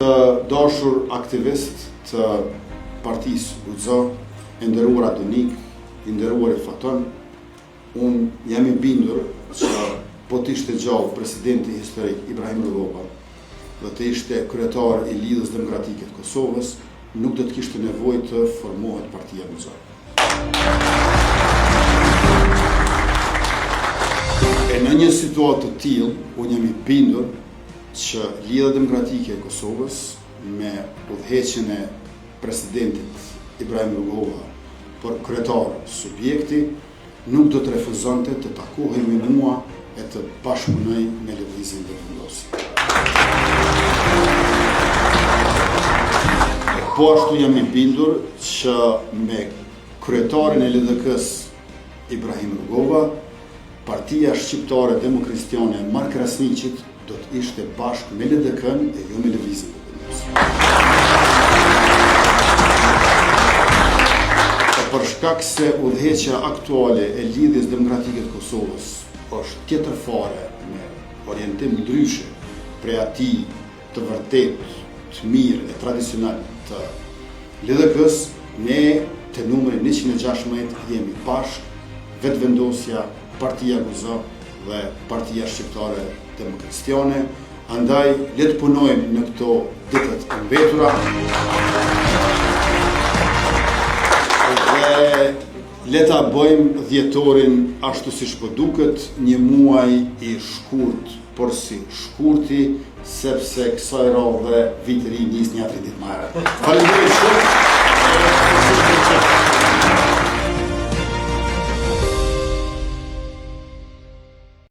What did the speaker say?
Të dashur aktivistë të partisë Guxo, e nderuara Donikë, i nderuari Faton, unë jam i bindur që po të ishte gjallë presidenti historik Ibrahim Rugova dhe të ishte kryetar i Lidhjes Demokratike të Kosovës, nuk do të kishte nevojë të formohet partia Guxo. E në një situatë të tillë, unë jam i bindur që Lidhja Demokratike e Kosovës me udhëheqjen e presidentit Ibrahim Rugova për kryetar subjekti nuk do të refuzonte të takohej me mua e të bashkëpunojë me Lëvizjen Vetëvendosje. E po ashtu jam i bindur që me kryetarin e LDK-së Ibrahim Rugova Partia Shqiptare Demokristiane e Mark Krasniqit do të ishte bashkë me LDK-në e jo me Lëvizjen Vetëvendosje. E për shkak se udhëheqja aktuale e Lidhjes Demokratike të Kosovës është tjetër fare me orientim ndryshe prej atij të vërtetë, të mirë e tradicional të LDK-së, ne te numri 116 jemi bashkë, Vetëvendosja, Partia Guxo dhe Partia Shqiptare Demokristiane, andaj le të punojmë në këto ditët e mbetura dhe le ta bëjmë dhjetorin ashtu siç po duket, një muaj i shkurt porsi shkurti, sepse kësaj radhe viti i ri nis nja tri ditë më herët. Faleminderit shumë.